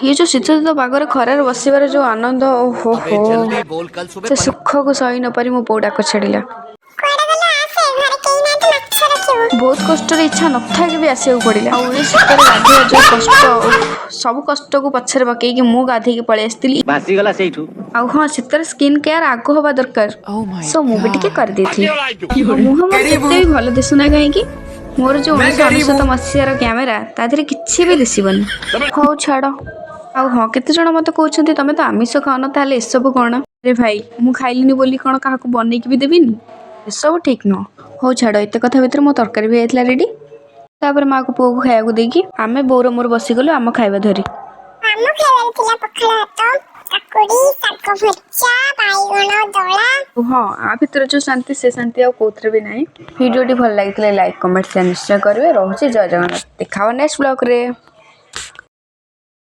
ଇଏ ଯୋଉ ଶୀତ ଶୀତ ପାଗରେ ଖରାରେ ବସିବାର ଯୋଉ ଆନନ୍ଦ, ଓହୋ अबे ହୋ, जल्दी बोल, कल सुबह ସେ ସୁଖକୁ ସହି ନପାରି ମୋ ବୋଉ ଡାକ ଛାଡ଼ିଲା। କୁଆଡେ ଗଲୁ? ଆସେ, ଘରେ କେହି ନାହାନ୍ତି, ମାଛ ରଖିବୁ। ବହୁତ କଷ୍ଟରେ ଇଚ୍ଛା ନଥାଇକି ବି ଆସିବାକୁ ପଡ଼ିଲା। ଆଉ ଏ ଶୀତରେ ଗାଧୋଇବା ଯୋଉ କଷ୍ଟ, ଉଫ୍, ସବୁ କଷ୍ଟକୁ ପଛରେ ପକେଇକି ମୁଁ ଗାଧେଇକି ପଳେଇ ଆସିଥିଲି। ଭାସିଗଲା ସେଇଠୁ। ଆଉ ହଁ, ଶୀତରେ ସ୍କିନ୍ କେୟାର ଆଗ ହବା ଦରକାର। Oh my show ମୁଁ ବି ଟିକେ God. କରିଦେଇଥିଲି। ଆଉ ମୁହଁ ମୋର ଯେତେ ବି ଭଲ ଦିଶୁନା କାହିଁକି, ମୋର ଯୋଉ 1999 ମସିହାର କ୍ୟାମେରା, ତା ଦେହରେ କିଛି ବି ଦିଶିବନି। ହଉ ଛାଡ଼। ଆଉ ହଁ, କେତେ ଜଣ ମତେ କହୁଛନ୍ତି, ତମେ ତ ଆମିଷ ଖାଉନ, ତାହେଲେ ଏସବୁ କଣ? ଆରେ ଭାଇ, ମୁଁ ଖାଇଲିନି ବୋଲି କଣ କାହାକୁ ବନେଇକି ବି ଦେବିନି? ଏସବୁ ଠିକ୍ ନୁହଁ। ହଉ ଛାଡ଼, ଏତେ କଥା ଭିତରେ ମୋ ତରକାରୀ ବି ହେଇଯାଇଥିଲା ରେଡ଼ି। ତାପରେ ମାଆକୁ ପୁଅକୁ ଖାଇବାକୁ ଦେଇକି ଆମେ ବୋଉର ମୋର ବସିଗଲୁ ଆମ ଖାଇବା ଧରି। ଆମ ଖାଇବାରେ ଥିଲା ପଖାଳ ଭାତ, କାକୁଡି, ଶାଗ ଭଜା, ବାଇଗଣ ଦଳା। ହଁ, ଆ ଭିତରେ ଯୋଉ ଶାନ୍ତି, ସେ ଶାନ୍ତି ଆଉ କୋଉଥିରେ ବି ନାହିଁ। ଭିଡ଼ିଓଟି ଭଲ ଲାଗିଥିଲେ ଲାଇକ୍, କମେଣ୍ଟ, ସେୟାର ନିଶ୍ଚୟ କରିବେ। ରହୁଛି, ଜୟ ଜଗନ୍ନାଥ। ଦେଖା ହବ ନେକ୍ସଟ ବ୍ଲଗରେ।